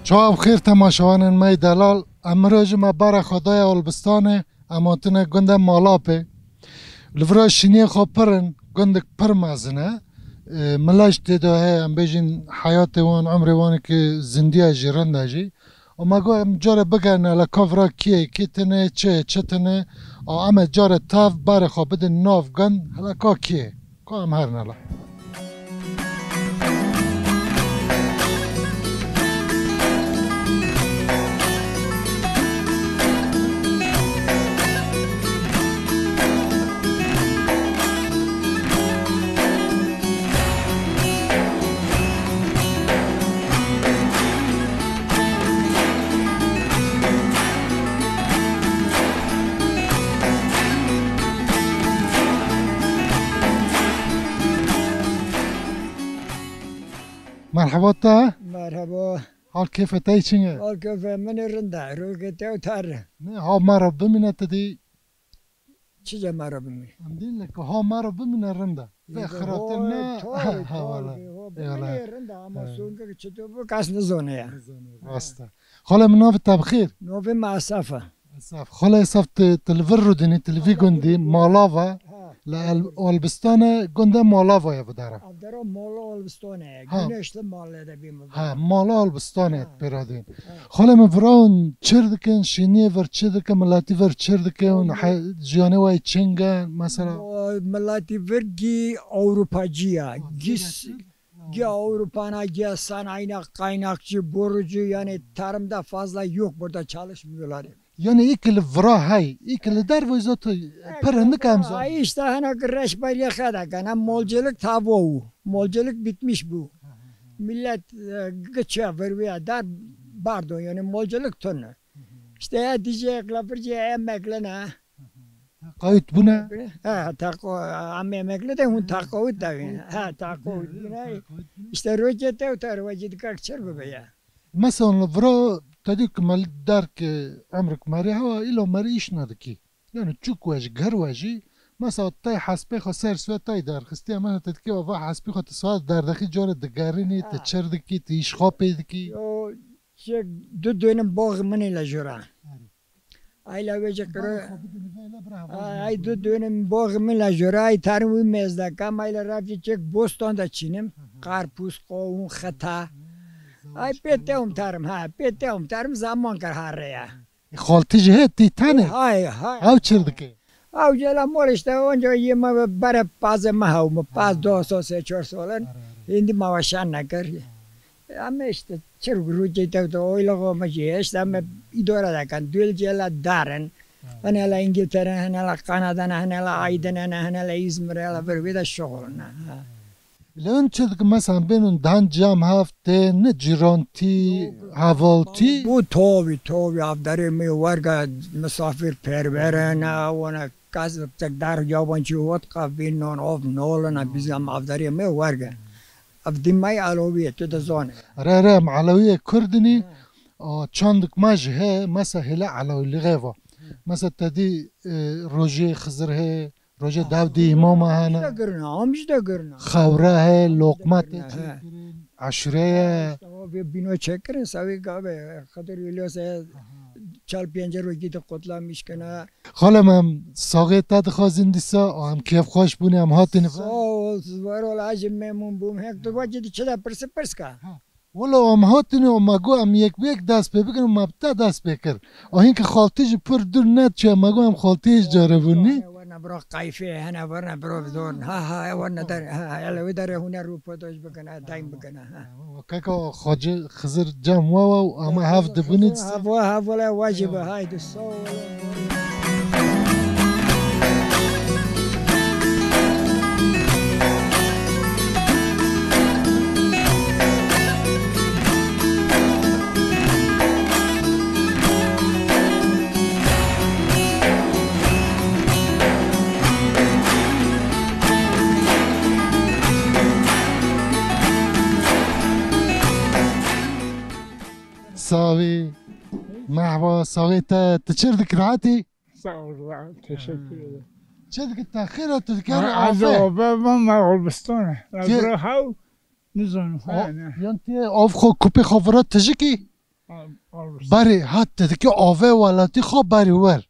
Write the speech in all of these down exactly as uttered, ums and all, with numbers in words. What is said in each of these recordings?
Çawa bi xêr temaşevanên me yê delal. Em mirojî me barê xwe daye Olbistanê, em hatine gundê Malapê. Li vira şîniyê xwe pir in, gundek pir mezin e. Ê, mile jî tê de heye, em bêjin heyatê wan, umrê wan ki zindiya jî, rinda jî. Û me got em carê bigerin hele ka vira kî ye, kî tine, çi ye, çi tine. A em ê carê tev barê xwe bidin nav gund, hele ka kî ye. Ka em herin hele. Merheba te. Merhaba. Hal kêfê te çi ye? Hal kêfê min rind e. Rojê te û ter. Ne, ha me re bimîne te dî. Çi ce me re bimîne? Em dîn le ku ha me re bimîne rind e. Vê xirate ne. Tabii, ha, tabii, wala. Ho, bimîne rind e ama sonke çi tu bu kas nizone ya. Nizone, rast e. Xalê min navê te bi xêr? Navê me Esef e. Esef. Xalê Esef, tu, tu li vir rûdinî, tu li vî gundî, Malava, ha, li El-, Olbistanê, gundê Malava ye bi dera. Ev dera Mala Olbistanê ye. Ha. Güneşli Mala de bî mi. Ha, Mala Olbistanê, ha, pêradîn. Ha. Xalê min vira hûn çir dikin, şîniyê vir çi dikin, miletî vir çir dikin, hûn he-, jiyanê wê çing e, mesela? O miletî vir gî Ewropacı ya. Ha, gî s-, gî Ewropana, gî sanayine, kaynakçı, borucu, yani tarımda fazla yok, burada çalışmıyorlar. Yani iki li vira hey, iki li derve zaten pir hindik em zan. Ay işte hene ki reşberiye xeda kana, molculuk tavo. Molculuk bitmiş bu. Millet, e, gıça verviye dar bardo, yani molculuk tonu. İşte ya diyecek la bir şey emeklene. Taqawit bûne? Ha, taqo-, em emekli de hûn taqawit dawîn. Ha, taqawit bûne. Taqawit bûne. İşte rojê te û te rojê dikak çer bibe ya. Mesela li vira te dî ku me li derk, e, emrik merî hewa, îlo merî îş nedikî. Yani çûk we jî, ger we jî, mesela tay hespê xwe ser siwe tay derxistiye, mesela te dikê we va hespî xwe tu siwa derdexî, carê digerînî, tu çir dikî, tu îş xwe pê dikî. Yo, çek du dönüm bağ min ile jura. Erê. Ayla wê ji qiro. Ay du dönüm bağ min la jora, ay tarım wî mêz de kam, ayla rafçi çek bostan da çinim. Karpuz, qawun, xeta. Ay pê tewm tarım, ha, pê tewm tarım zaman kar ha reya. E, xaltî jî hê tî tenê? Hay, hay. Ew çir dike? Ew jela mor işte onca yê me bere pazê me hew me, paz do so se çor solen. Hindi me ve şan nekir. Ama işte çir rûcê tewte oyla xwe me jî hêşt, em îdare dekin. Dûl jê la dar in. Ha. Hene la Îngiltere, hene la Kanada ne, hene la Aydin ne, hene la Îzmir, hene la vir wê de şixulin ne. Ha. Lê hûn çi dikin, mesela bênûn dan cam hav tê, ne cîrantî, hevaltî? Bu tabi, tabi, avdarê me werge misafir perver ne, wana Kas tek dar yabancı vodka vî non ov nolina, bizim avdarê me werge. Ev dîmay Alawî ye, tu dizanî. Re re, em Alawî ye, Kurd inî. A, çandik me jî he, mesa hêle Alawîlixê va. Mesa te dî, e, rojê Xizir he, rojê Dawdê Îmama hene. Am jî de girna, am jî de girna. Xewre he, loqma te çêkirin. Aşure ye. Tamam, bir bino çekirin, savi gabe, Xizir Îlyas e, çal pencero gidi kutlamış kena. Xalem, em saxê te dixwazin dîsa, em kêfxweş bûne, em hatin. Sağ ol, var ol, acı memnun bûm. Hek tu vacî di çi de pirsi pirs ka. Ha. Wala em hatin, em got em yek bi yek dest pê bikin, em bi te dest pê kir. A hinki xaltî jî pir dûr neçe, em got em xaltî jî caribûnî. Werna bira qayfê, hene werna bira bidon. Ha, ha, werna der, ha, ha, ele wê derê hûne rûpodoj bikin, ha, daym bikin, ha. Keka Xacî Xizir cem we we û em hev dibûnî. Hev we, hev wele wajib e, haydi, sağ ol. Savî, mehva, savê te, tu çir dikî, rahatî? Sağ ol, teşekkür ederim. Çi dikî te xêr e, tu dikî? Ha, avê? Ave, ben, ben Olbistane. Bura haw, nizanim, ha, ne. Yan tu av xwe, kupê xwe vira tijikî? Berê, ha, tu dikî avê welatî xwe berê wer.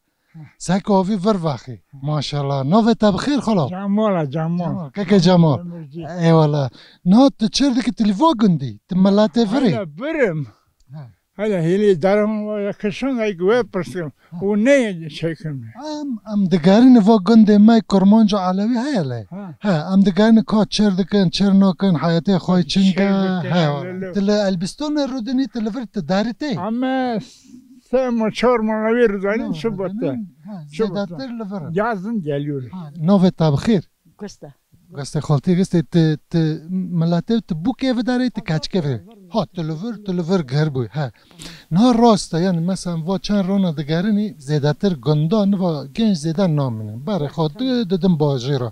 Sek avî vir vexî. Maşallah. Navê te bi xêr, xalo? Cemal e, Cemal. Cemal. Keke Cemal. Demirci. Eyvallah. Na, tu çêr dikî, tu li va gundî? Tu miletê vir î? Hele birim. Ha. Hele hêlî derim ya kişan, ey we pirsim. Ha. Û ne çekim. Em, em digerin va gundê me Kurmanc û Elewî heye lê. Ha. Ha, em digerin ka çêr dikin, çêr nakin, heyetê xwe çing e. Çêr dikin, ha, hele. Tu li Elbistonê rûdinî, tu li vir, tu derî tê? Ama Sema çar mala wê rizanîn. No, çi bote? Ha, çi bote? Zêdetir li vir in. Yazın geliyor. Ha, navê te bi xêr? Gusta. Gustê xaltî, Gustê, tu, tu miletê, tu bûkê vidarê, tu keçikê vidarê. Ha, tu li vir, tu li vir gir bû, he. Niha rast e, yani mesela va çend rona digerinî zêdetir gunda niva genç zêde namînin. Berê xwe di, didin bajêra.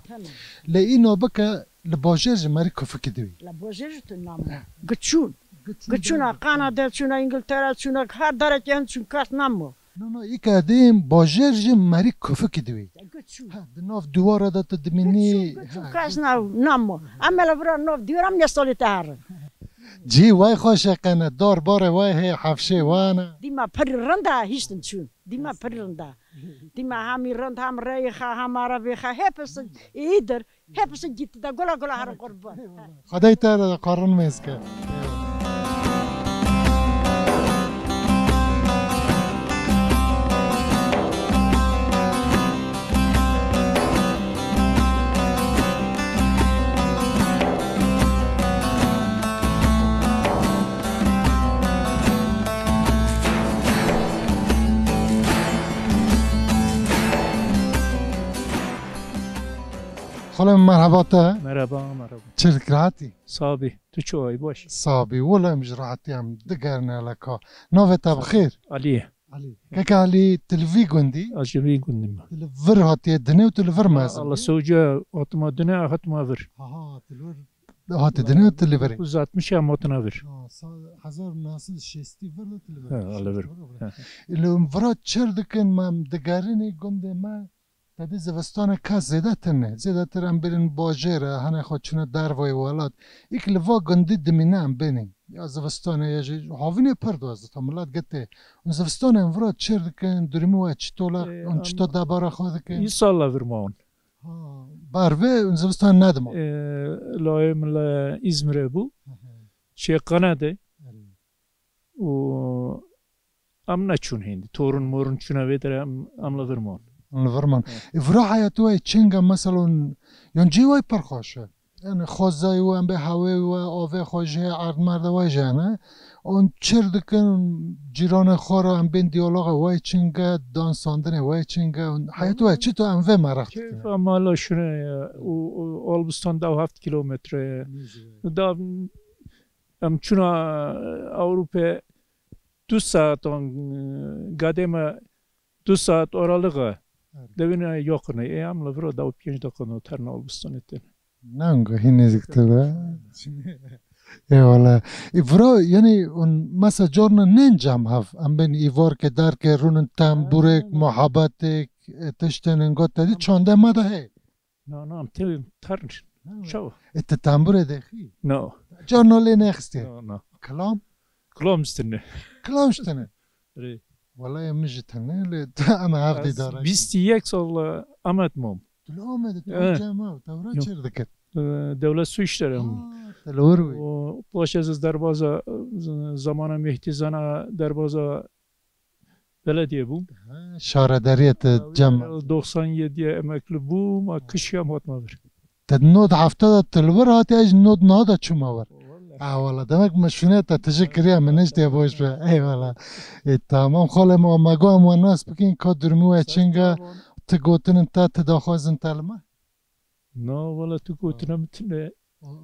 Lê îno bike li bajêr ji merî kufikî diwî. La bajêr ji tu namînin. Giçûn. Giçûna Kanada, çûna Îngiltere, çûna her derekê hin çûn, kes namo. No, no, î ke dîm bajêr ji merî kufikî diwî. Giçûn. Ha, di nav dîwara de tu dimînî. Giçûn, giçûn, kes na-, namo. Em hele vira nav dîwara em nê salê te herin. Cî way xweş e qene, dar barê way hê, hefşê wan e. Dîma pir rind e, hiştin çûn. Dîma pir rind e. Dîma hemî rind, hem reyê xe, hem arabê xe, hepsi iyidir. Hepsi gitti de, gola gola herin qurban. Xwedê te re qarin mêz ke. Xalê min, merheba te. Merheba, merheba. Çi dik, rehetî? Sabî, tu çi wayî, baş? Sabî, wele em ji rehetî em digerine leka. Navê te bi xêr? Alî ye. Alî. Keke Alî, tu li vî gundî? Ez ji vî gundî me. Tu li vir hatiye dinê û tu li vir mezin? Allah sewce hatima dinê, hatima vir. Aha, tu li vir hatiye dinê û tu li vir. Dokuz altmış em hatina vir. Ha, sa-, hezar neh sed şêstî vir de tu li vir. He, li vir. He. Li vira çêr dikin, me em digerinî gundê me. Tedî zivistanê kes zêde tune. Zêdetir em bêrin bajêr e, hene xwe çûne dervayê welat. Îk li va gundî dimîne em bênî. Ya zivistanê ya jî havînê pir dozdi, ta milet gitê. Hûn zivistanê em vira çêr dikin, durumî we çito le, Ê, hûn em çito debara xwe dikin? Îsal le vir ma hûn. Ha, ber vê hûn zivistan nedima? Ê, layê min le Îzmirê bû. Hı hı. Çê Qenedê. Erê. Û em neçûn hêndî. Torun morun çûne vê derê, em, em li vir man. Em li vir man. Evet. E, vira heyatê we çing e, mesela, yan cihê we pir xweş e. Yani xwezayê we, em bê hewê we, avê xwe jê, erdmerde we jê hene. Hûn çêr dikin, cîranê xwe re em bên diyaloga we çing e, dansandinê we çing e. Heyatê we çito, em vê meraq dikin. Keyfa mala şune ye. Û, û Albistan da heft kilometre ye. Nêzî ye. Da Em çûna Ewropê du saetan, gadê me du saet oralig e. Evet. Devine yakine. Ê, em li vira da pênc deqan terna Albistanê tên. Nango, hîn nêzîktir e. Eyvallah. E, vira, yani, un, mesa carna nên cem hev. Em bên îvarke, derke, rûnin tembûrek, muhabetek, e, tiştên got te dî, çandê me de hey. Na, na, em tê tern. Ha, çawa? E, tu tembûrê dexî? Na. Carna lê nexistê? Na, na. Kilam? Kilam jî tune. Kilam jî tune? Rê. Welaye min jî tune, lê em hev dî dara. Bîst û yek sal, e, Amed mam. Tu li Amedê, tu cema, te vira çêr dikir? E, dewlet su işleri em. Ha, te li wir wî. O, paş ez derbaza, e, zamana Mehdî Zana derbaza belediye bûm. Ha, şaredariyê te cem. Doxsan yediye emekli bûm, a kişiyam hatma vir. Te nod hefta de tu li vir hatî, ez nod nod de çûma vir. Vallahi. Ha, wala, demek min şûnê te tije kiriye, min niştiye boş be. Eyvallah. E, tamam, xalê me, me got em we nas bikin, ka durumî we çing e, ti gotinên te, ti daxwazên te li me? Na, wala tu gotina min tune.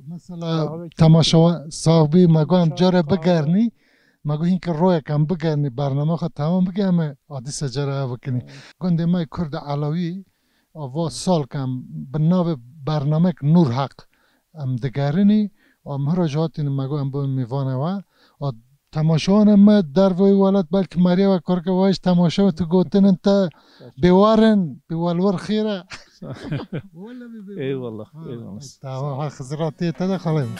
Mesela temaşewan sax bî, me got em care bigernî, me got hîn ki royek em bigernî, bername xwe temam bike, em ê adîse cara ev bikinî. Gundê me Kurd Elewî, a va sal ke em bi navê bernamek Nûr Heq em digerinî, a mihra jî hatîn, me got em bibin mîvanê we. A Temaşewanê me derveyî welat, belkî meriya we kurke we jî temaşe û tu gotinên te bêwar in, bi welwer xêr e. Wele bê bêwar. Eyvallah, ha, eyvallah. Tamam, ha, xizratiyê te de xalê min.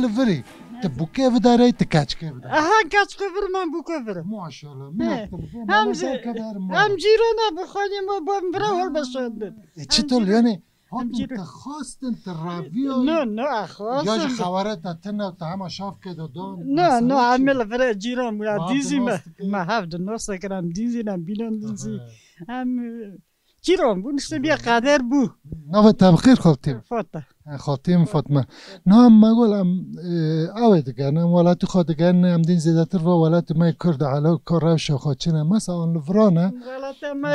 Li virî. Tu bûkê vidarey, tu keçikê vidarey. Aha, keçikê vir, man bûkê vir. Maşallah. He. Minak te bi bo, Hem mala zî-, derkeve her mala. Hem cîrana bi xanî me bo min vira hilbişandin. E, çitur yani? Hatun cîran. Te xwestin, te raviyo. No, no, a xwestin. Ya ji xewereta te ne, te hema şafke de don, No, no, mesele çi? Em ê li vir cîran bû, ya Bav dîzî me. Dimas dike. Me hev di nas dikin, em dîzî, em bînan dîzî. Aha. Em, e, cîran bûn, işte bir kader bû. Navê te bi xêr, xaltî? Fatma. Ha, xaltî min Fatma. Na, me gol em, e, ew ê digerin, em welatî xwe digerin, em dîn zêdetir va welatî me Kurd, elo, ka rewşa xwe çi ne. Mesela an li virane. Welate me,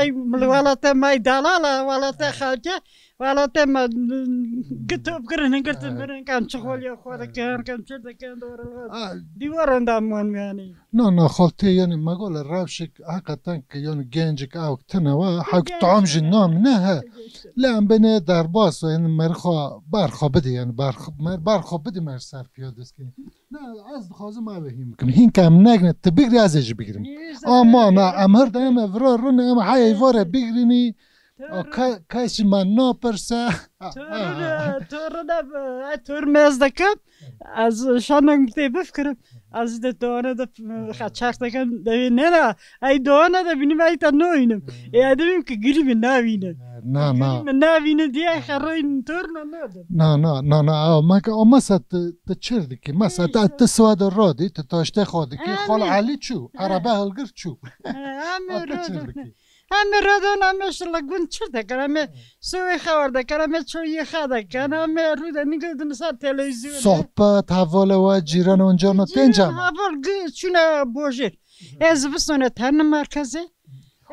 welate me dalala, welate xelke. Wala te me, mm, gitop kirin, girtin Ha. birin, kam çi xoliya xwe Ha. dikin, kam çi dikin, doğru. Ha. Dîwaran da mon yani. Na, na, xaltê yani me gol rewşik hakikaten ki yani gencik awk tine wa, hak Genç tam tine. Jî nam ne he. Genç tine. Lê em bine derbas yani merxa barxa bidi yani barx-, mer-, barxa bidi mer ser piya deskî. Na, ez dixwazim ev hîm bikim. Hîn ke em negne, tu bigri ez ê jî bigrim. Ama na, em her daim ev ra rune, em heyê vare bigrini. O ka-, kesî me napirse. Torine, torine, e, tor mez dikim. Ez şanek tê bifkirim. Ez de dane de, e, xeçer dikim. Devê nera. Ey dane de binim, ey te noynim. E, edimim ki girî min navîne. Na, na. Girî min navîne diye xeroyim torine nadim. Na, na, na, na. Ama, ama se te, te çir dikî. Mesela te, te swada radî, te taştê xwe dikî. Xal Elî çû. Araba hilgir çû. Em ê çir dikî. Em ê radon, em ê şila gund çir dikin, em ê sewê xewer dikin, em ê çoyê xe dikin, em ê rû de nigildin ser televîzyonê. Sohbet, hevalê we, cîran onca no tênca me. Heval gi-, çûne bojêr. Ê zivistone terne merkezê.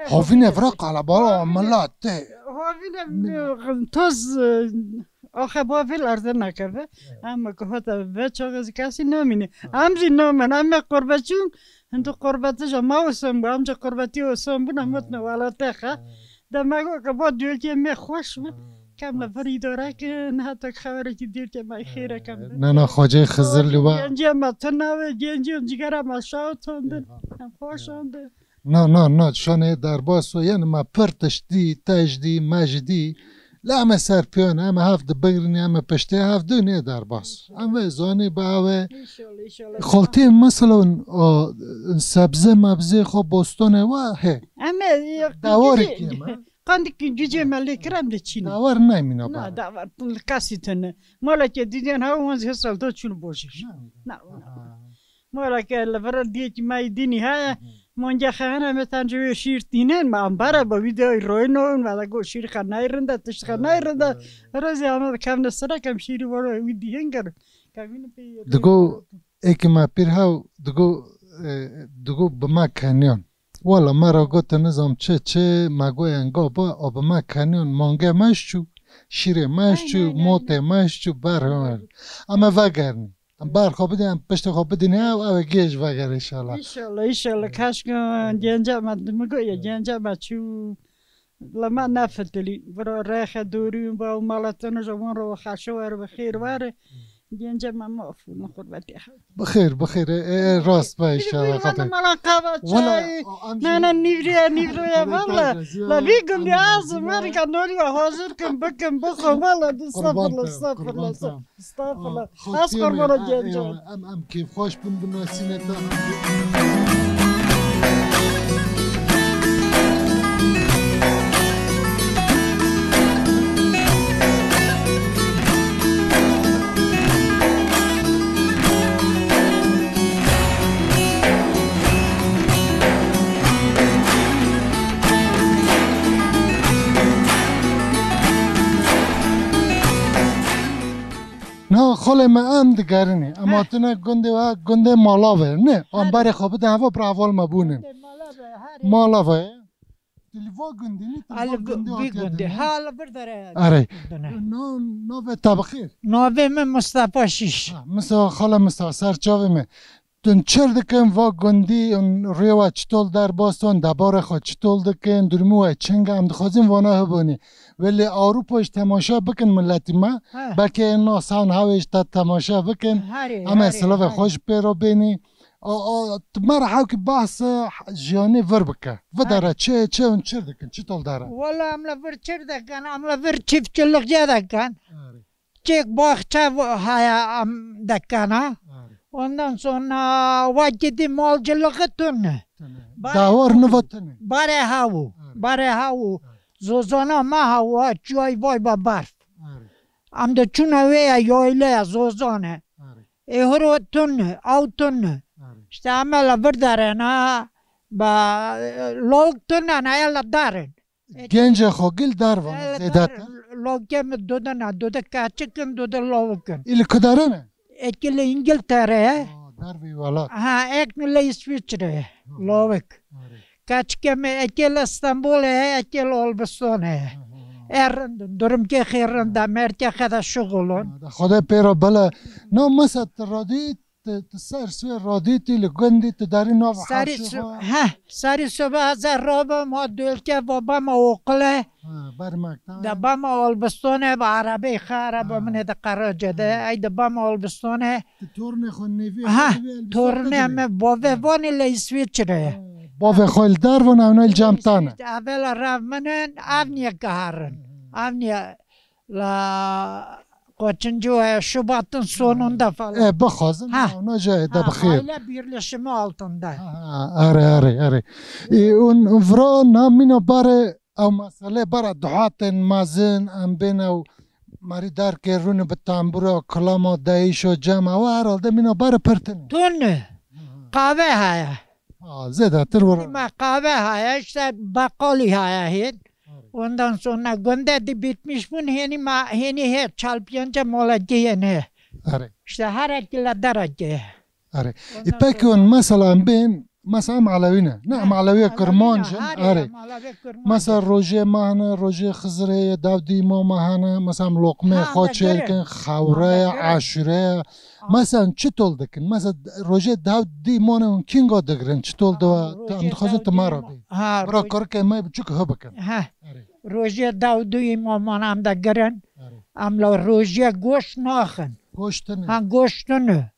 Havîne vira qelebala milet tê. Havîne toz, e, Axe bavê li erdê nekeve. Evet. Em ku hate ve çaxê zî kesî namîne. Evet. Em zî namin, em ê qurbetçî bûn. Hindu qurbetî ja ma Osan bû, em ca qurbetî Osan bûn, em hatine welatê xe. Evet. De me got ke ba dûyekê me xweş bû. Evet. Kem li vir îdare ke, ne heta xeberekî dûyekê me xêr e kem. Evet. Na, na, Xwecê Xizir li we. Gencê me tune ve, gencê cigera me şawitandin. Evet. Em xweş andin. Na, na, na, şanê derbas o, yani me pir tişt dî, te jî dî, me jî dî. Lê em ê ser piyan, em ê hev di bigrin, em ê piştê hev dûn ê derbas. Em vê zanî bi ew ê. Înşallah, înşallah. Xaltê mesela, o, sebze mebzê xwe bostonê we hê. Em ê, e, Dewarê cicê, kêm e. Qandikî cicê me lê kir, em de çîne. Dewar neymin o Na, bari. Dewar, li kesî tune. Malekê dîdiyan ha, wan zî hesal to çûn bojêr. Na, na. Na, na. Ha. Mala ke li vir diyekî me yî dînî heye. Hı hı. Monge xeyana me tence wê şîr tînin, me ambara be wî de royno, me de got şîr xe ney rinde, tişt xe ney rinde. Evet, evet. Rozê ame de kevne sira kem şîrî voro wî dîhin gerin. Kevin pê Digo, êkî me pîr hew, digo, e, digo bi me keniyan. Wala me ra gotin nizam çi çi, me go enga ba, a bi me keniyan, mange me ji çû, şîrê me ji çû, Aynen, aynen. motê me ji çû, ber hemen. Ama vegerin. Em bar xwe bidin, em piştê xwe bidin, ew, ew ê gêj veger, înşallah. Înşallah, înşallah. Evet. Keşke Evet. Gence me, mi got ya, Evet. gence me çû, la me nefitilî. Vira rêxe dorî, ba û mala te ne ji wan re xeşe were, bi xêr were. Evet. Gence me maf û min xurbetê hev. Bi xêr, bi xêr, e, e, rast be, înşallah. Bîr, bîr, xatir. Mala qava Wala, çay. o, em jî Nana nîvriye, nîvriye, Xatir valla. Teyze, La vî gundî ya, ez ya. Merika nolî hazir kim, bikim, bixwe, valla, Qurban estağfurullah, te, estağfurullah, qurban te. Estağfurullah. Aa, Ez xatiyê qurban me, ol a, genco. eyvallah. Em, em kêfxweş bin bi nasînê te. Na, xalê me em digerinê. Em Heh. hatine gundê we, gundê Malave, ne? Hadi. Amberê xwe bide heva, bira heval me bûne. Gundê Malave, herê. Malave. Tu li va gundê ne, tu li Al va gu-, gundê vî hatiye gundê. dine. Ha, li vir dere Erê. dine. Na, navê te bi xêr? Navê min Mustafa Şîş. Ha, Mustafa, xalê Mustafa, ser çavê me. Tun çir dikin va gundî, hûn rêwa çitol derbas ton, debara xwe çitol dikin, durumê we çing e, em dixwazin vana hibûnê. Welê Ewropa ji temaşa bikin miletî me, He. belkê nas hewn hewê ji te temaşa bikin. Herê, Em ê herê, silavê herê. xwe ji pê re bênî. A, a, tu me re hewkî behsa jiyanê vir bike. Videre Herê. çi, çi hûn çir dikin, çitol dere? Wala em li vir çir dikin, em li vir çiftçilik jê dikin. Herê. çêk baxçe haya em dekena. Ondan sonra wekî dî malcılığı tune. Tune. Dawar niva tune. Bare hawu. Bare hawu. Zozana ma hawu, çiyay vay ba berf. Em de çûne wê ye, yayleya zozane. Ê hiro tune, aw tune. İşte em la vir derena, ba, lawik tune ne, ya la darin. Gencê xwe gil dar vana zêdetir. Lawikê min dudina, dude keçik in, dude lawik in. Î li ku derê ne? Êkî li Îngiltere ye. Aa, dervî welat. Ha, êk li Îsviçre ye. Lawik. Arê. Keçikê min êkî li Stenbolê ye, êkî li Olbistonê ye. Ê rind in, durumkê xê rind e, merkê xê de şixulin. Xwedê pê re bile. Na mesa tu radî, tu, tu ser swê radî, tu li gundî, tu derî nava Serî hewşê xwe. Heh, serî sobe ez ê rabim, ha dölke va bama oqile. Ha, ber mektebe. De bama Olbistone, ba erebey xwe, erebe min ê de qerace de. Ey de bama Olbistone. Tu tornê xwe nêvê xwe Ha, divê Elbistan tornê te me bavê vanê le Îsviçre. Ha, bavê xwe li dar van, ew ne li cem te ne. Evela rev min in, ev niye kaharin. Ev niye la Koçinci ve Şubat'ın sonunda falan. E, bixwazin, Ha. ona cayê de Ha, bixêr. Aile birleşimi altında. Ha, erê, erê, erê. E, un vira namîna bare ew mesele bara duhatên mezin, em bên ew merî derkê rûnî bi tembura, kilama, deyîşo, cem, ew herhalde mîna bare pirtin. Tune. Qave haya. Ha, zêdetir wira. Ma qave haya, işte bakkalî haya hên. Ondan sonra gundê dî bitmiş bûn, hênî ma, hênî hê çal pênce molekî hênî. Erê. İşte her ekî le dereke. Erê. Î pekî hûn mesela em bên, mesela em Elewî ne. Ne, em Elewî Kirmanc in. Erê. Mesela rojê me hene, rojê Xizirê ye, Dawdî Îmama hene, mesela em loqmê xwe çêdikin, xewre ye, eşûre ye. Mesela çi tol dikin? Mesela rojê Dawdî Îmama hûn kînga digirin? Çi tol diwa? Em dixwazin tu me re bê. Bira kurikê me biçûk hi bikin. Erê. Rojê Dawdî Îmama em digirin. Erê. Em la rojê goşt naxin. Goşt tune. Ha, goşt tune.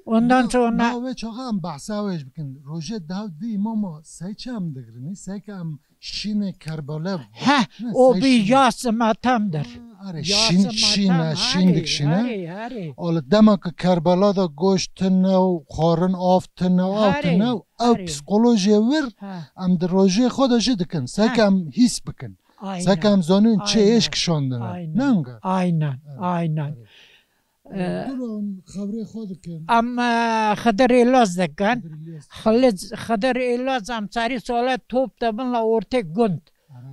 Ondan sonra na wê çaxa em behsa wê jî bikin. Rojê Dawdî Îmama sey çi em digirin? Sey ke em şînê Kerbela bû. Heh, o bir yas matemdir. Erê, şîn, şîn e, şîn dik şîn e. Erê, erê. Ola dema ke Kerbela da goşt tune û xwarin av tune û av tune û ew psîkolojiyê wir em di rojê xwe de jî dikin. Sey ke em hîs bikin. Sey ke em zanîn çi êş kişandine. Aynen. Aynen. Aynen. Duran xevrê xwe dikin. Em, e, Xidir Êlaz dikin. Xidir Êlaz. Xidir Êlaz em serî sale top de bin la ortê gund.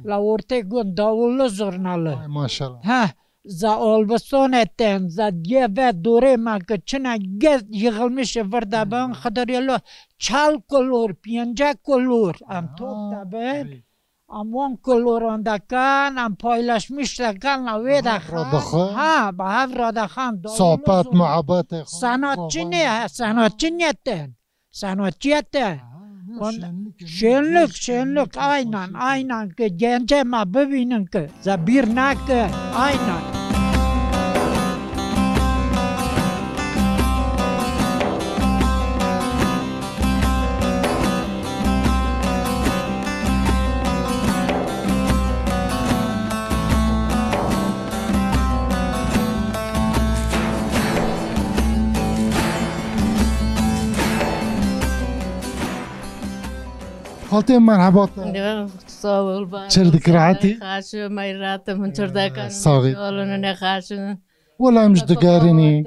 La ortê gund, davullu zurnalı. Ay maşallah. Ha, za Olbistone ten, za diye ve dore ma ki çine gez yığılmış vir de bin, Xidir Êlaz çal kulur, piyence kulur. Em top de bin. Em wan kiloran dekan, em paylaşmış dekan, la wê dexan. Ha, bi hev re dexan. Sohbet, muhabbetê xwe. Sanatçı ne, sanatçı ne ten. Sanatçı ye te. Şenlik, şenlik, aynen, aynen ki gence me bibînin ki, ze bîr neke, aynen. Xaltê merheba te. Sağ ol, var ol. Çir dikir hatî? Xaşi, mayratım, çir dekan. Sağ ol. Yolunu ne xaşin. Wela em ji digerînî.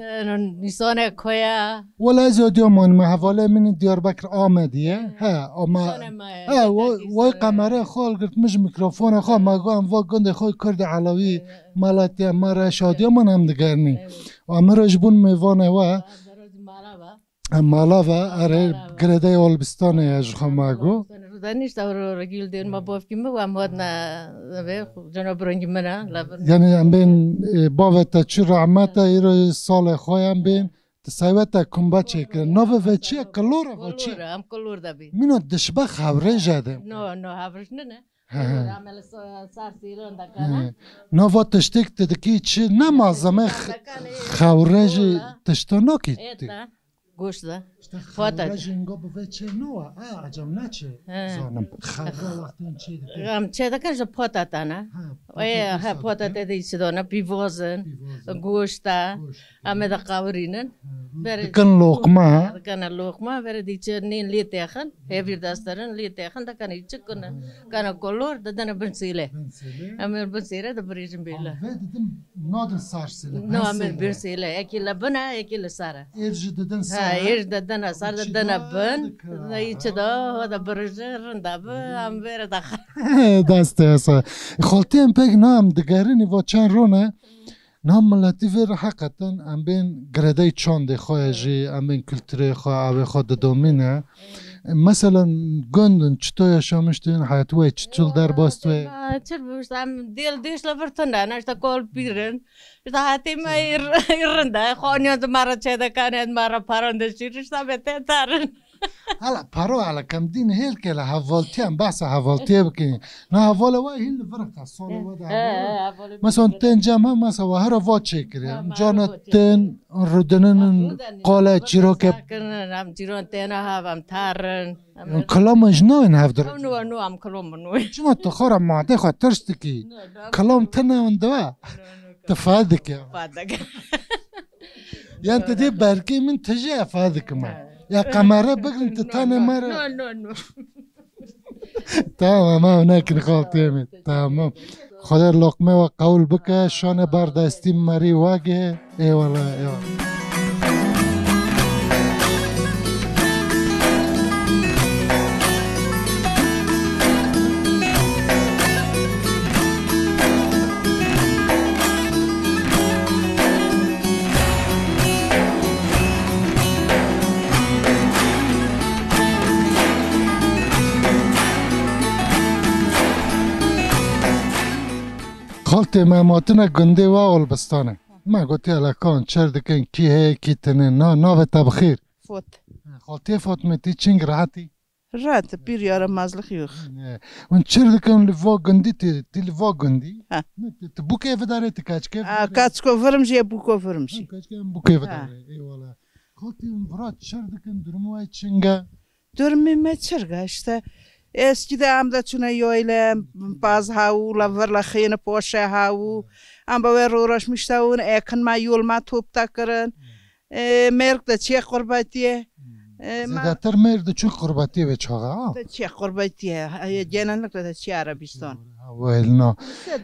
Nîsane koya. Wela ez Adıyaman me, hevalê min Diyarbekir Amedî ye. He, ama he, way qemerê xwe girtmiş mikrofona xwe, me got em va gundê xwe Kurdê Elewî, Malatya, Maraş, Adıyaman em digerinî. Û em re ji bûn mêvanê we. Em mala ve, erê girêdayê Olbistanê ye ji xwe me got. Rudanî işte, ro regil dên ma bavkî min, em hatine ve cena birengî min e, la vir. Yani em bên, e, bavê te çû rehmete, îro salê xwe em bên, tu sewete kumba çêkirin. Navê ve çi ye? Kilor e ve çi? Kilor e, em kilor de bî. Mîno dişbe xewrêje de. No, no, hevriş nine. He, he. Kilor e, em li sa-, sar sîran de kana. He. Nava tiştek tu dikî çi? Ne malzeme x-, xewrêjî tişto nakî. Eta. Goşt de. Pota. Xewre jî hingo bi vê çê nû e. A, ecem ne çê. He. Zanim. Xewre wextên çê dike. Em çê dikin ji pota te ne. He, Ê, he, pota te de îçi dane, pîvozin, goşt e. Goşt. Em ê de qawirînin. He, Berê dikin loqma. Dikene loqma, berê dî çi nîn lê texin, hevîr desterin lê texin, dikene îçi kine. He. Kene kolor, didine bin sêle. Bin sêle. Em ê bin sêle de birêjin bêle. Vê didim nadin sar sêle. No, em ê bin sêle. Yekî li bin e, yekî li ser e. Êr jî didin ser. Ha, êr jî didin ser, didin bin. Îçi da, ho da birêjin, rinda bi, em vêre daxin. Destê esa. Xaltiyên pek na em digerin, va çend rone. Niha miletî vê re heqeten em bên giredeyî çandê xwe ye jî, em bên kulturê xwe, avê xwe didomîne. Mesela gund in, çito yaşamiş tu yên, heyat we çi çil derbas tu ye? Çil bû, işte em dêl dêş li vir tune ne, işte kol pîr in. İşte hatî me ir, ir rind e. Xaniyan di me re çêdekan, me re paran de şîr, işte me tê terin. Hala paro hala kem dîn hêl ke la hevaltiyan, behsa hevaltiye bikin. Na hevala wa hîn li vir ka, sona wa da hevala. Mesela tên cem ha, mesela wa hera va çêkiriye. Cana tên rudinin qale çîroke. Em cîran têne ha, em tarin. Em kilamên ji navên hevdir. Em nu, nu, em kilam nu. Çima tu xora madê xwe tirs dikî? Kilam tine hûn diwa. Tu fa dike. Fa dike. Yan tu dê berkê min tije fa dikim. Ya kamera bigrin tu tane mara. No, no, no. Tamam, em nekin xaltiyê min. Tamam. Xwedê loqmê we qewil bike, şane ber destî merî wagê. Eyvallah, eyvallah. Xaltê me em hatine gundê we Olbistanê. Me gotiye, hele kan çer dikin, kî heye, kî tine. Na, navê te bi xêr? Fot. Xaltiyê Fatmê, tî çing rehetî? Rehet, pîr yaramazlık yok. Ne. Hûn çir dikin li va gundî, tî, tî li va gundî? Ha. Ne, tî, tî bûkê vidarê, tî kaçkê vidarê? Kaçko virim jî, bûko virim jî. Ha, kaçkê em bûkê vidarê. Eyvallah. Xaltî hûn vira çir dikin, durum we çinge? Durumê me çirge işte. Eskide em de çûne yoyle, paz hawu, la vir la xêne poşe hawu. Em be we roraşmişte hûn, ekin me yol me top te kirin. E, mêrg de çê qurbetiye. E, ma- Zêdetir mêrg de çû qurbetiye vê çaxa, ha? De çê qurbetiye. E, genellikle de çê Arabistan. Ha, wêlna.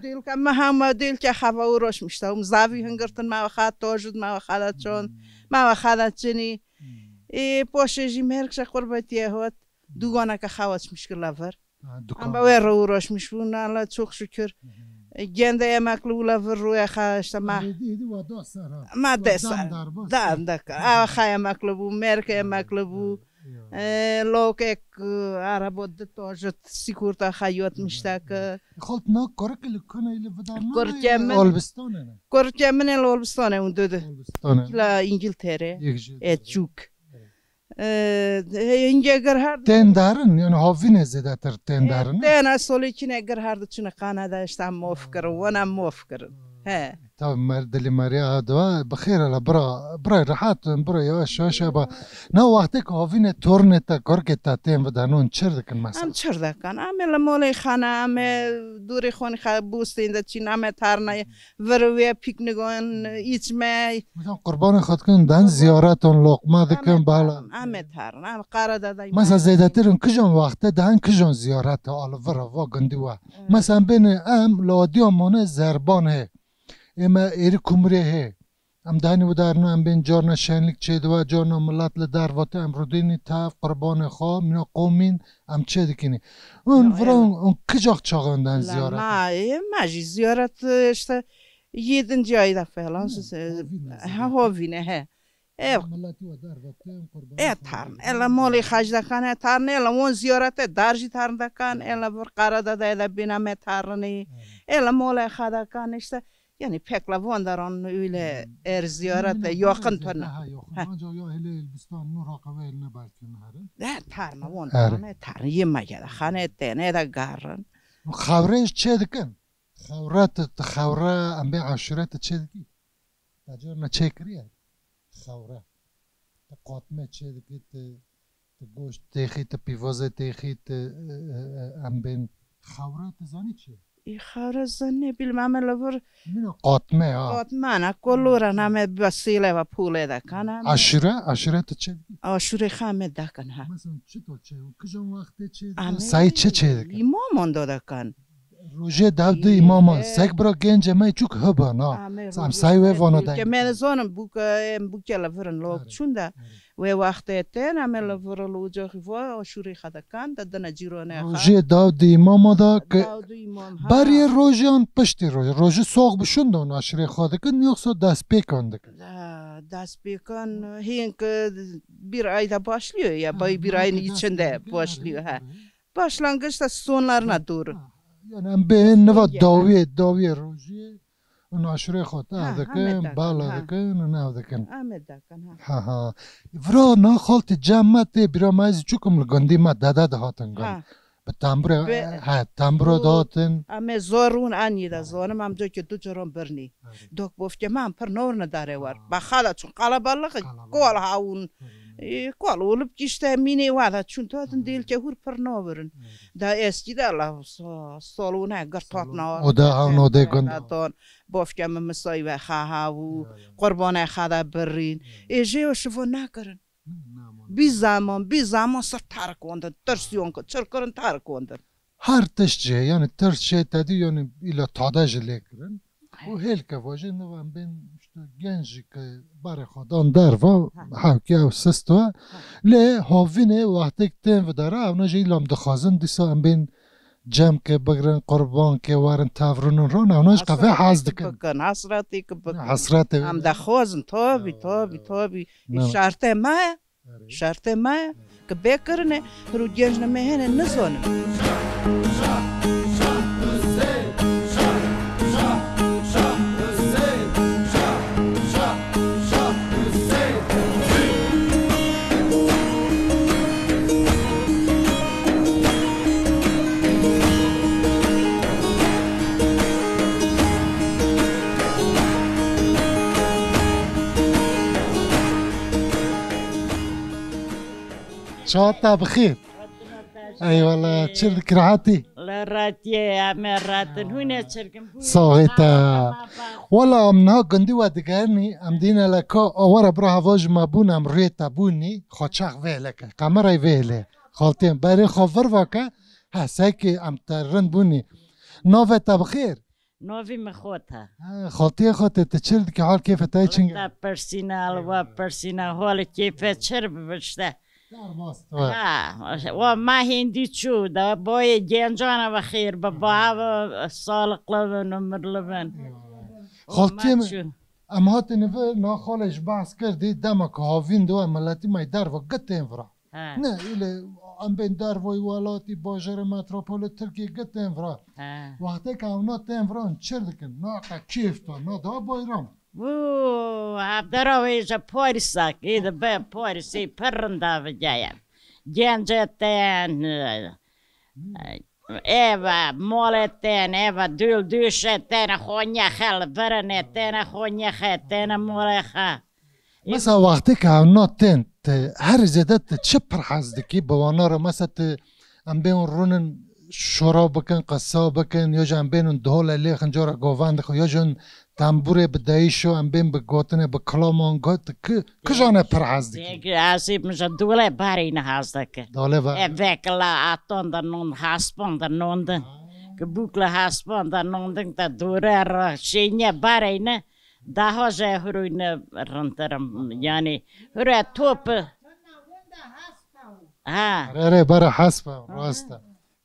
Dêlke me hema dêlke hava uğraşmışte. Hûn zavî hingirtin me ve xat tojid me ve xada çon. Me ve xada çinî. Ê, poşê jî mêrg ji qurbetiye hot. Duganeke xewa çmiş kir la vir. Ha, dukan. Em be wê re uğraşmiş bûn, Allah çok şükür. E, gende emekli bû la vir rûye xe, işte me. Êdî, êdî wa da ser ha. Me de ser. Dan dar bas. Dan da. Ew xe emekli bû, mêrg emekli bû. E, lokek, e, araba di tojit, sigorta xe yotmiş te ki. Xalt na kurikê li kune li vidar na? Kurikê min. Olbistane ne? Kurikê min li Olbistane hûn didi. Olbistane. La İngiltere. Yek ji. E, çûk. E, hingê gir her. Tên darin, yani havîne zêdetir tên darin. Tên a solê çine gir her diçine Kanada işte mof kirin, wana mof kirin. He. Tabi mer dilê meriya ha dua, bi xêr hele bira, bira rehat, bira yavaş yavaş ba. Na wextê ku havîne tornê te, kurkê te tên vidanon çir dikin mesela? Em çir dikin, em ê li molê xana, em ê dûrê xwe xwe bûstên de çîn, em ê tarnayê. Vir wê pîknigon, îçme. Hocam, qurbanê xwe dikin, den ziyareton, loqma dikin, bala. Em ê tarin, em qara da da. Mesela zêdetir in kijan wexte, den kijan ziyarete, a li vir va gundî we. Mesela bêne em li Adiyamanê zerban hê. Ê me êrî kumrê hê. Em dihenî widarina, em bên carna şenlik çêdiwa, carna milet li dervatê, em rûdênî tev qurbanê xwe, mîna qomîn, em çêdikînî. Hûn vira hûn kicax çaxan den ziyaret? Ma, e, ma jî ziyaret, e, işte, yedinci ayda falan, ha, siz, e, havîne, ha, ziyaret. Havîne, he. Ev. Miletî we dervatê, em qurbanê xwe. E, tarn. Ela molê xac dekan, e, tarn, ela won ziyarete dar jî tarn dekan, ela vir qara da da, ela bîna me tarnî. Ela molê xwe dekan, işte, Yani pek la van daran öyle er ziyarete yakın tane. Ha, yakın. Ancak ya hele Elbistan, Nur Hakavayel ne belki ne hare. Ne tarna van daran, ne tarna yemege de, xane tene de garın. Xewre çê dikin. Xewre te, te xewre, em bê aşure te çê dikî. Te carna çê kiriye. Xewre. Tu qatme çê dikî, tu, tu goşt têxî, tu pîvazê têxî, tu, e, e, e, em bên xewre, tu zanî çi? Ê xewre zan ne, bîlim, em ê li vir Mîna qatme ha. Qatmana, kolora, em ê bi sêle ve pûlê de kan, em ê Aşure, aşure tu çê dikî? Aşure xwe em ê dekin, ha. Mesela çi to çê, kijan wextê çê Em dikî? ê Sayî çi çê dikî? Îmaman da dekin. Rojê dev di Ê, îmama, e. Sek bira gence me çûk hiba, na. Em ê Em rojê say wê dev vana di, de. Ke me zanim bûke, em bûke li vir in lok Erê, çûn de. erê. Wê wextê tên, em ê li vir in li ocaxî va, aşûrê xwe dekan, de dine cîranê xwe. Rojê dev di îmama da ke Dev di îmam, ha. berê rojê an piştî rojê. Rojê sox bi şûn de aşûrê xwe dikin, yoksa destpêkan dikin? Da, destpêkan, hên ke bir ayda başlıyor ya, Ha, bay bir ayın içinde başlıyor, ha. Başlangıçta sonlarına doğru. Ha, yani em bê niva Songe, ha. dawiyê, dawiyê rojê, û aşûrê xwe te Ha, ev dikin, heme dakan, bala ha. dikin, û ev dikin. Heme dakan, ha. Ha, ha. Vira na xaltê cem me tê, bira me ez çûkim li gundî me dede dihatin gund. Ha. Bi tembure, Bi- he, temburo Bu- dihatin. Em ê zor rûn anî de zonim, em cokê du caran birnî. Evet. Dok bofke me em pir navrin dare war. Ha. Be xala çûn qalabalix, Qalabalix. kol hawun. Hı hı. E, kol olup ki işte mînê wa da çûn tatin Hı hı. dêlke hûr pir navirin. Evet. Da eskî de Allah sa-, salone gir Salon. tatna. O da hawno de gund. Ton. Bofke me misay ve xa havu. Ya, ya. Qurbane xa da birîn. Ya. E, jê o şivo nakirin. Bî zeman, bî zeman ser terk wandin, tirsiyon ku çir kirin terk wandin. Her tişt jê, yani tirs jê te dî, yani îla tada jî lê kirin. Û hêl ke vajê niva em bên işte genc jî ke barê xwe dan derva, Ha. hewkê ew sist we. Ha. Lê havînê wextêk tên videre, evna jî îla em dixwazin dîsa em bên cem ke bigirin, qurban ke werin, tevrûnin ron, evna jî qevê hez dikin. Bikin, hesretê ki bikin. Hesretê Em dixwazin, tabi, Ya, tabi, ya. tabi. Ne. Şertê me, Erê. şertê me ki bê kirine, hiro genc ne me hene nizanin. Çawa te bi xêr? Eyvallah, çi dikî, rehetî? Li rehetiyê, em ê rehet in. Hûn ê çi dikin? Saxê te. Wela em niha gundî we digerinî, em dîne le ka awara bira heva ji me bûn, em rê te bûnî, xwe çax vêle ke, kamerayê vêle. Xaltiyên berê xwe vir vake, he, sekê em te rind bûnî. Navê te bi xêr? Novî min xot e. Ha, xaltiyê xwe tê, tu çi dikî, hal kêfê te çing e? Te pirsîne, li we pirsîne, hol kêfê çir bi işte. Derbas to. Ha, wa ma hêndî çû, de boyê gencan ve xêr bi, ba ve sağlıklı bin, ömürlü bin. Xaltiyê min, em hatine vir, na xalê ji behs kirdî, dema ku havîn de we miletî me derva gitên vira. He. Ne, île em bên dervoyê welatî, bajarê metropolê Tirkiyê gitên vira. He. Wextê ke ew na tên vira, çir dikin, na qe kêf da, na da bayram. Wû, hevdera wê ji Parîsa, ê dibe Parîsê pir rinda vigaye. Gencê tên, Hmm. eva, malê tên, eva, dûl dûşê tên, xwe nexel, virinê tên, xwe nexe, tên, malê xe. Mesela wextê ke ew na tên, tu her zêde tu çi pir hez dikî bi wana re? Mesela tu, em bê hûn rûnin şora bikin, qesa bikin, ya jî em bên hûn dihole lêxin cara govendê xwe, ya jî hûn tembûrê bi deyîşo, em bên bi gotinê, bi kilaman got, tu ki, kijane pir hez dikî? Peki, ez ê min ji dole berîne hez dike. Dole berîne. E, vekla atan de non, hespan de non din. Ha. Ki bûkla hespan de non din, te dore re şênye berîne. Daha jî hurûyne rintirim, yani hurê top. Ha. Erê, erê, bera hesp e, rast e.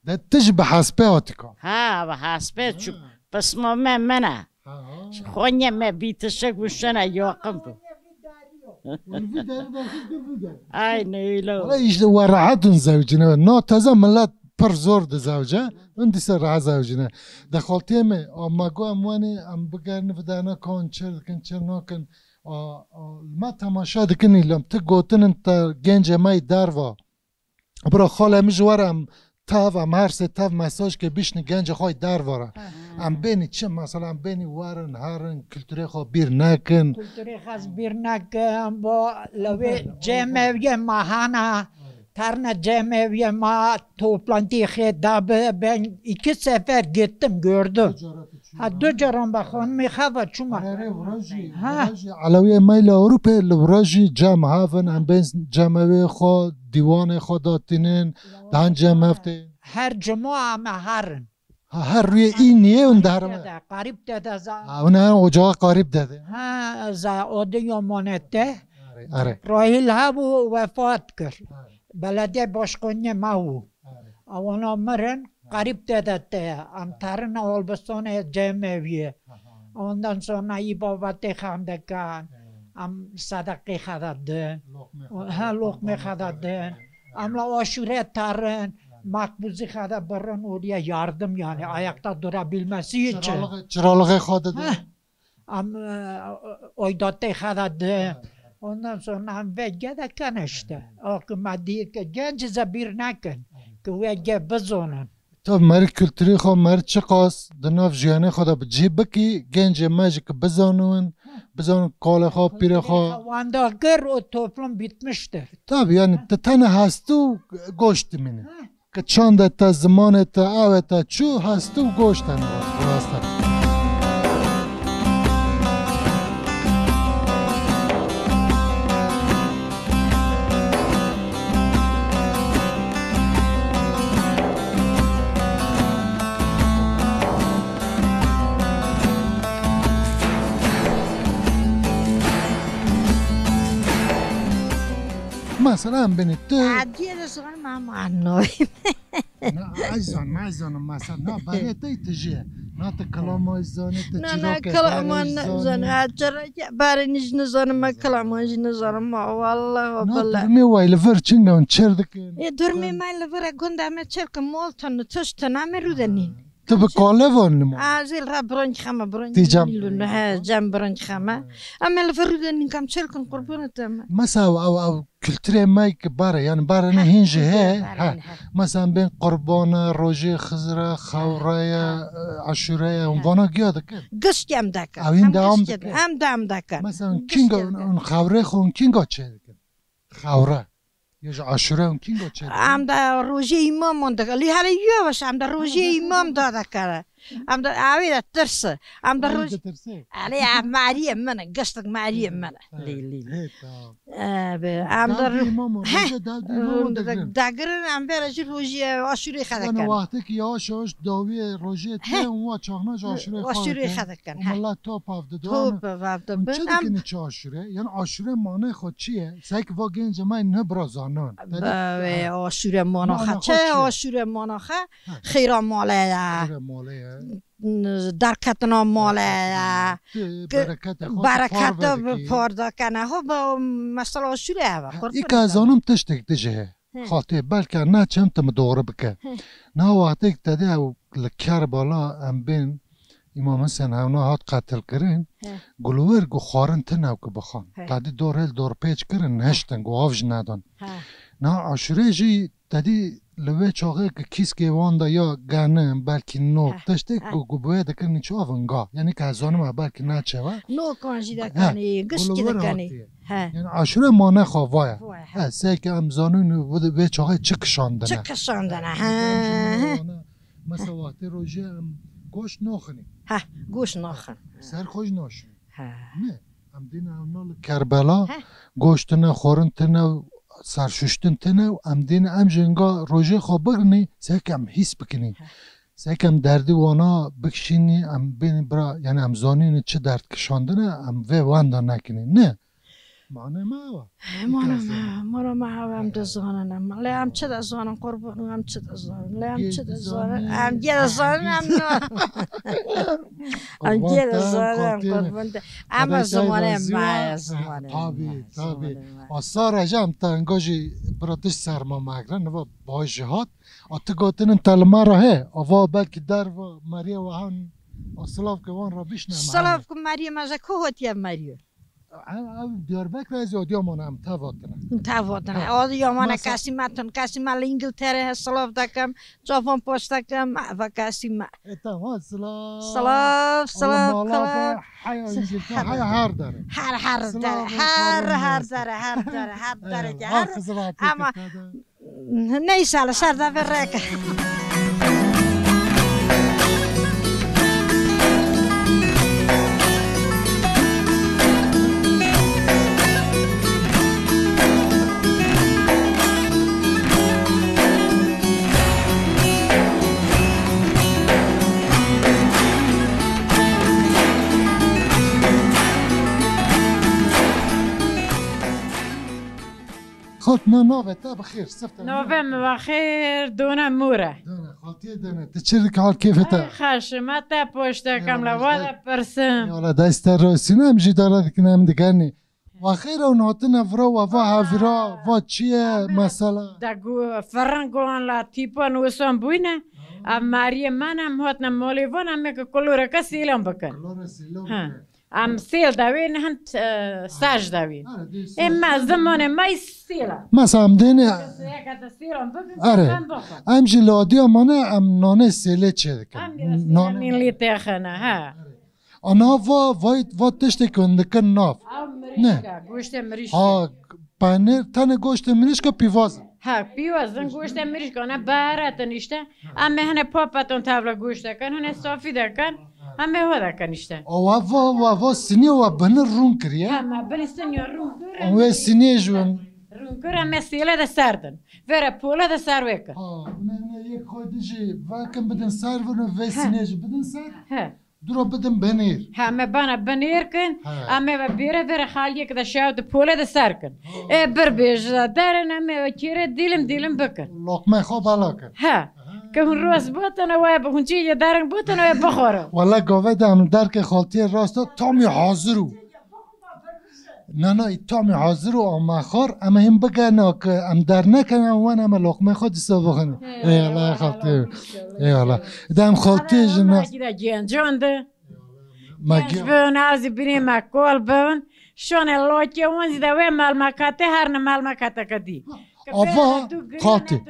De tu jî bi hespê hatî ka? Ha, bi hespê çû. Ha. Pisma me min e. Ha, ha. Xonye me bîtişik bû, şene yaqin bû. Aynen öyle oldu. Wala işte we rehet in zewcine. Na teze millet pir zor dizewce, hûn dîsa rehet zewcine. De xaltiyê me, a me got em wenê, em bigerin videna kan çir dikin, çir nakin. A, a, me temaşe dikin îlem, tu gotinin te gencê me yî derva. Bira xalê min ji were em tev, em her sê tev mesajkê bişînin gencê xwe yê derve re. Em bênî çi? Mesela em bênî werin, herin, kulturê xwe bîr nekin. Kulturê xwe bîr nekin, bo lewê cemeviyê me hene. Terne cemeviyê me, toplantı xê da bi, ben iki sefer gittim, gördüm. Ha, du caran be xanimê xwe ve çûme. Erê, erê, vira jî, Ha. vira jî Elewiyê me li Ewropê, li vira jî cem hev in, em bên cemevê xwe, dîwanê xwe datînin, dan cem hev tên. Her cuma em herin. Ha, her rûyê îniyê hûn diherime. Dede, Qarîb Dede za. Ha, hûn herin ocaxa Qarîb Dede. Ha, za odê yamanete. Erê, erê. Rahîl hebû, wefat kir. Erê. Belediye başkaniyê me bû. Erê. Ewana mirin, Qarîb Dede te ye. Em terine Elbistanê cemeviyê. Aha. Ondan sonra îbavetê xwe em dikin. Erê. Em sedeqê xwe de din. Loqmê xwe Ha, de, loqmê qurbanê xwe de xwe de din. din. Em li aşûrê terin. Makbûzî xwe de birin oraya yardım yani, ayakta durabilmesi için. Çiralığı, çiralığı xwe de Ha. din. Em, e, oydatê xwe de din. Ondan sonra em vê gede ken işte. Akı me diye ki genci ze bir nekin. Ki vê ge bizonin. Tabi meri kültürü xwe, meri çiqas di nav jiyanê xwe de bi cih bikî, gencê me jî ki bizanin, bizanin kalê xwe, pîrê xwe. Wanda kir, o toplum bitmiştir. Tabi yani te tene hestû goş dimîne. Ki çandê te, zimanê te, ew ê te çû, hestû goş tene rast e. Mesela em binî tu. Adiyê de ziman ma ma noy. Na, ez zan, ez zanim mesela. Na, berê te tijî ye. Na, te kilama zanî, te Na, na, çîrokê kilama berê ne zanî. zan. Ha, çereke berê nî jî nizanim, me kilama jî nizanim, ma, wallah, Na, billah. durmê we li vir çinga hûn çêr dikin? Ê, durmê me li vir e, gunda me çêr kin, mol tun, tuş tun, em ê rû de nîn. Tu bi kale van li ma? A, zîl re bronk xeme, bronk Tî cem. nîlûn, he, cem bronk xeme. Em ê li vir rû de nîn, kam çêr kin, qurbana te me. Mesela ew, ew, ew Kulturê me ki bare, yani bare ne hîn jî he, he. Mesela bên qurbana, rojê Xizra, xewraya, e, aşuraya, hûn vana giya dikin? Gişt em dikin. Ew hîn Em dewam gişt dikin. em dewam dikin. Mesela Gişt kînga em dikin. hûn xewrê xwe hûn kînga çê dikin? Xewre. Ya ji aşure hûn kînga çê dikin? Em de rojê îmam hûn dikin. Lê hele yavaş em de rojê îmam da dikin. Em de, ew ê de tirs e. Em de Ew ê roj-, ditirsê. Elê, ev mariyê min e, giştik mariyê min e. Lê, lê, lê. Hê, tamam. Ev, em de Dawdî ro-, îmam û Heh. rojê dawdî îmam û Em de digirin. digirin, em vê re jî rojê aşûrê xwe Yanî dikin. wextê ki yavaş yavaş dawiyê rojê tê Heh. û wa çaxna ji aşûrê xwe Aşûrê dikin. xwe dikin, Û heh. milet top ev didon. Top ev ev Hûn çi dibin. Em dikin çi aşûrê? Yanî aşûrê manê xwe çi ye? Sek va gencê me ne bira zanon. Te dî? Bavê, Ha. aşûrê mana Mana xwe. xwe Çi çi ye? aşûrê mana xwe? Ha. Xêra malê ye. Xêra malê ye. N-, derketina malê ye. Derketina malê. Ki bereketê xwe tu berekete parve bi dikî. par dakene. Ho, ba, mesela aşûrê ye, Ha, qurban îka de. zanim tiştek dijî heye. He. Xaltê, belke ne çem tu mi doğru bike. He. Na wextê ki te dî ew li Kerbala em bên Îmam Hisen hewna hat qetil kirin. He. Gulwer gu xwarin tine ew ki bixwan. He. Te dî dor hêl dor pêç kirin, He. nehiştin, gu av jî nedan. He. Na aşûrê jî te dî li wê çaxê ki kîskê wan de ya genim, belkî nok, He. tiştê He. ku, ku bi wê dikirin çi av in ga. Yanî ke ez zanim e belkî neçe we. Nokan jî He, dekenî, gişkî gulwer dekenî. hatiye. He. Yanî aşûrê mane xwe vaya. Vaya, he. He, sey ke em zanin wê, wê çaxê çi kişandine. Çi kişandine, He, he. em jî wana, mesela wextê rojê em goşt naxinî. He, goşt naxin. Ser xwe jî naşin. He. Ne, em dîne em na li Kerbela, He. goşt tine, xwarin tine, serşuştin tine, em dîne em jî hinga rojê xwe bigrinî, seke em hîs bikinî. He. Seke em derdî wana bikişînî, em bênî bira, yani em zanînî çi derd kişandine, em vê wenda nekinî. Ne? Mane me ew e. He, mane me, mane me ew em dizanin em. Lê em çi dizanin, qurban û em çi dizanin? Lê em çi dizanin? Em gê dizanin em na. Em gê dizanin em qurban te. Em zimanê me ye, zimanê me. Tabî, tabî. A sare jî em tenga jî bira tişt serma me girin, niva baş jî hat. A ti gotinin te li me re he, a va belkî derva meriyê we han, a silav ke wan re bişne me. Silav ku meriyê me ji ku hotiye meriyê? Ev, ev Diyarbekir ez Adiyaman em teva tine. Teva tine. Ha. Adiyaman Masa- kesî me tun, kesî me li Îngiltere he silav dekim, çavan paş dekim, eva kesî me. E, tamam, silav. Silav, silav, silav. Heya Îngiltere, heya her dere. Her, her dere, her, her dere, her dere, her dere. Eyvallah. Ama Neyse, li ser de vê rêke. Xalt, na navê te bi xêr, sif te. Navê min bi xêr, Dona Mûr e. Dona, xaltiyê Dona, tu çi dikî, hal kêfê te? Ay, xeşim, me te poş dekem, la wa de pirsim. Eyvallah, dest te rosîne, em jî dara dikin, em digenî. Wa xêr ew hatine vira, wa va hevira, va çi ye, mesela? De gu-, firin guhan la tîpan wisan bûyne. Ev mariyê me ne, em hatine malê van, em ê ki kuloreke sêlan bikin. Kulora sêlan bikin. Em sêl dawîn, hin, e, saj dawîn. Ê me zimanê me yî sêl e. Mesela em dêne. Kesê ke te sêlan bibin, Erê. Em bixwin. Em jî li Adiyamanê em nanê sêlê çêdikin. Em jî nanê milî têxine, ha. Ana va, va, va tiştê ku hûn dikin nav. Ew mirîşk e, goştê mirîşk e. Ha, penêr, tenê goştê mirîşk e pîvaz e. Ha, pîvaz in, goştê mirîşk e, ana baharat in îşte. Em ê hine papeton tevla goşt dekin, hine safî dekin, em ê ho dekin îşte. Awa va, wa va sinî wa bini rûn kiriye. Ha, me bini sinî rûn kir. Wê sinî ji win. Rûn kir, em ê sêle de serdin. Vere pole de ser wê kir. Ha, ne, ne, yek xwe dijî vekin bidin ser vin û vê sinê jî bidin ser. He. Duro bidin binêr. He, me bana binêr kin. He. Em ê ve bêre vere xaliyek de şew di pole de ser kin. Ha. Ê bir bêj de derin, em ê ve kêre dîlim dîlim bikin. Lokmê xwe bala kin. He. Aha. Ke hûn roz botene we, hûn çî ye derin botene we bixwere. Wala gave de em derke xaltiyê rasta tamî hazir û. Na, na, î tamî hazir û amaxar, em ê hîn bigene ke em dernekevin, wan em ê loqmê xwe dîsa bixwin. Eyvallah, eyvallah, xaltî. Eyvallah, inşallah. Eyvallah. De em xaltî jî ne. Belkî de gencan de. Me genc gen- bin, azî binê me kol bin. Şonê lokê wan zî de wê melmekatê, her ne melmekateke dî. Ava xaltî.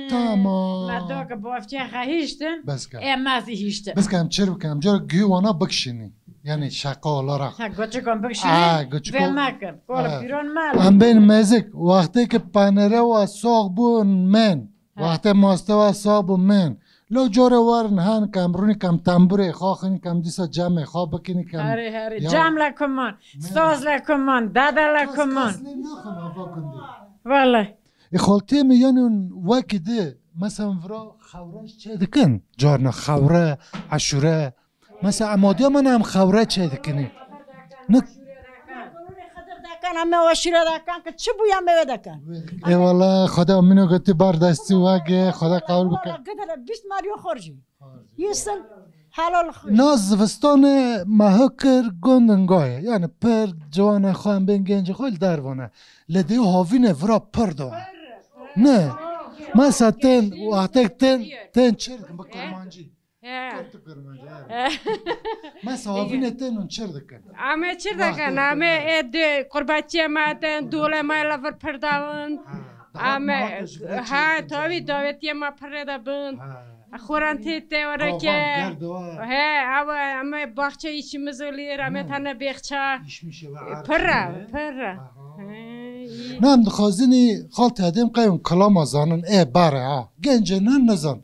Tamam. Me do ke bavçe xehiştin. Bes ke. E, me zî hiştin. Bes ke em çir bikin, em cara guhî wana bikişînî. Yani şaka olarak. Ha, goçikan bikişînî. Ha, goçikan. Vê mekin. Kol pîron me. Em bên mezik. Wextê ki panere wa sax bûn men. Ha. Wextê maste wa sax bûn men. Lo cara werin hen kem rûnî kem tembûrê xwe xinî kem dîsa cemê xwe bikinî kem. Herê, herê. Ya. Cem le kuman. Saz le kuman. Dede le kuman. Kes, kes lê naxin ava gundê. Vallahi. E, xaltiyê min, yani wekî di, mesela vira xewre çê dikin. Carna xewre, eşûre. Mesela em Adiyaman em xewre çê dikinî. Ne? Xedir dekan, em ê aşûre dekan, ki çi bûya me wê dekan. Eyvallah, Xweda mîno gotî bar destî wegê, Xweda qebûl bike. Gidere bîst maryo xorjî. Yesin, helal xwe. Na zivistanê me hikir gund ingayê. Yani pir ciwanê xwe em bên gencê xwe li dervan e. Lê dê havînê vira pir da. Ne. Mesela tên, wextek tên, tên çir dikin bi kurmancî. He. Kurtu kurmancî, he. He. Mesela havînê tên hûn çir dikin. Ame çir dikin, ame ê dê qurbatiyê me tên, dolê me li vir pir dawin. Ame, ha, tabii davetiyê me pir rê de bin. Xoran tê te oreke. He, ew, em ê baxçe îçimiz û lêr, em ê tane bêxça. Pir e, pir e. He, î. Na em dixwazin î xaltê hedêm qey hûn kilama zanin, ê bare ha. Gencê ne nizan.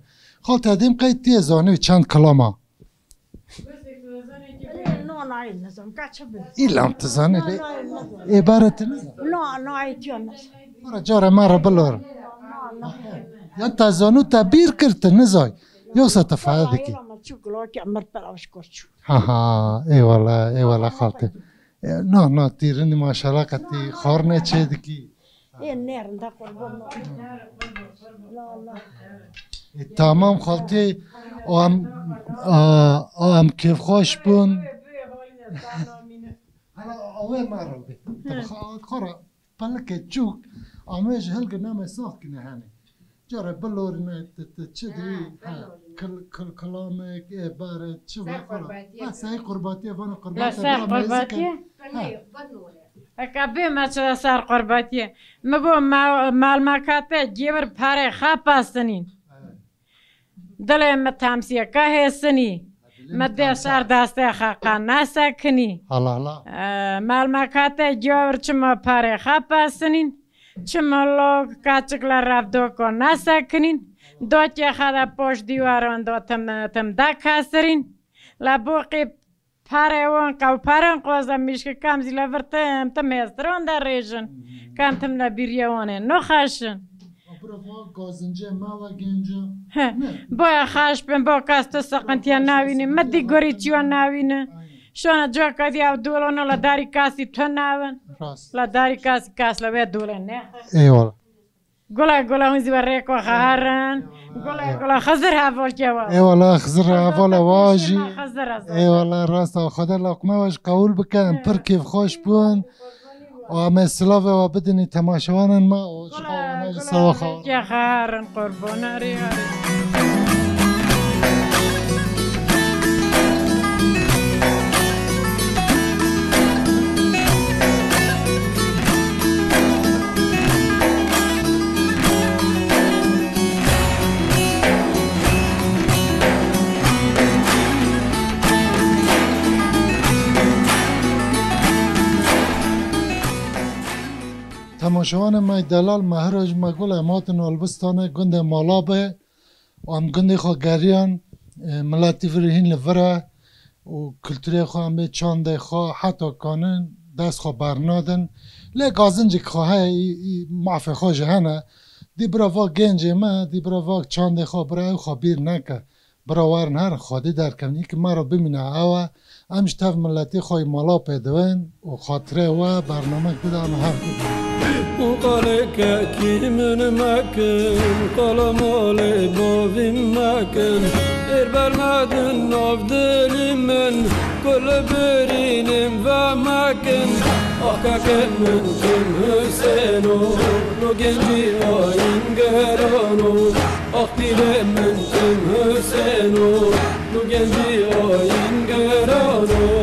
Xaltê hedêm qey tê zanî çend kilama. Îlam tu zanî lê. Ê bare tu nizan. Para cara me re bilor. Yan te zanû te bîr kir tu nizay. Yoksa tu faya dikî. Çû gulakê Emir Peraş kor çû. Ha ha, eyvallah, eyvallah xaltê. E, na, na, tî rindî maşallah qetî xarne çê dikî. Ê nêrin de qurban. La la. E, tamam xaltê, o em, a, o em kêfxweş bûn. Hala awê me re bê. Xara. Pelikê çûk, amê ji hilgê name sax kine henê. Cara bilorîne, tu, tu çi dî, ha, kil-, kil-, kilamek, ê, bare, çi Ser ve xora. Qurbatiyê. Ha, ser qurbatiyê, vana La qurbate, ser bira mêzik e. Qurbatiyê? Ha. Eka bê me çi ser qurbatiyê. Mi bo ma-, malmekate gêvir parê xapastinîn. Evet. Dilê mi tamsiyeka hêsinî. Dilê Mi mi dê tamsa. Ser destê xeqa nesekinî. Allah Allah. E, malmekate gêvir çi mi parê xapastinîn. Çi mi lo kaçik le revdoko nesekinîn. Dokê xe de poş dîwaron do tim, tim de kesirîn. Le bo qî Parê wan qew parên qoze mişki kam zî le vir tim, tim hêstiron de rêjin. Kam tim le bîriye wan ê no xeşin. Bira va gazincê me ve genca. He. Ne. Boya xeş bin, bo kes tu sıkıntıya navîni. Me dî gorî çiyo navîni. Aynen. Şona coka diya dolono la darî kasî tu navin. Rast. La darî kasî kas le ve dole ne. Eyvallah. Gula gula hûn zî we rêko xeherin. Gula gula Xizir heval ke we. Eyvallah, Xizir heval e wa jî. Xizir ez. Eyvallah, rast e. Xweda laqme we jî qebûl bike. Em pir kêfxweş bûn. Û em ê silavê we bidinî temaşewanên me û ji xwe wana jî sava xwe. Ke xeherin qurbonarî. Temaşevanê me delal, me hira ji me gul em hatin Elbistanê, gundê Malabê. Em gundê xwe geriyan, e, miletî vir hîn li vir e û kulturê xwe em ê çandê xwe heta kanin dest xwe bernadin. Lê gazincik xwe heye, î, î mafê xwe jî hene. Dî bira va gencê me, dî bira va çandê xwe bira ew xwe bîr neke. Bira werin herin xwedî derkevin. Î ki me re bimîne ew e. Em ji tev miletî xwe yî mala pê diwin û xatirê we bernamek bide em hev bibin. Hûn qalê kekî min mekin, qala malê bavî mekin. Êr bermedin nav dilî min, ku li birînim vemekin. Ax kekê min Tim Husêno, no gencî ayîn gerano. Ax pîrê min Tim Husêno, no gencî ayîn gerano.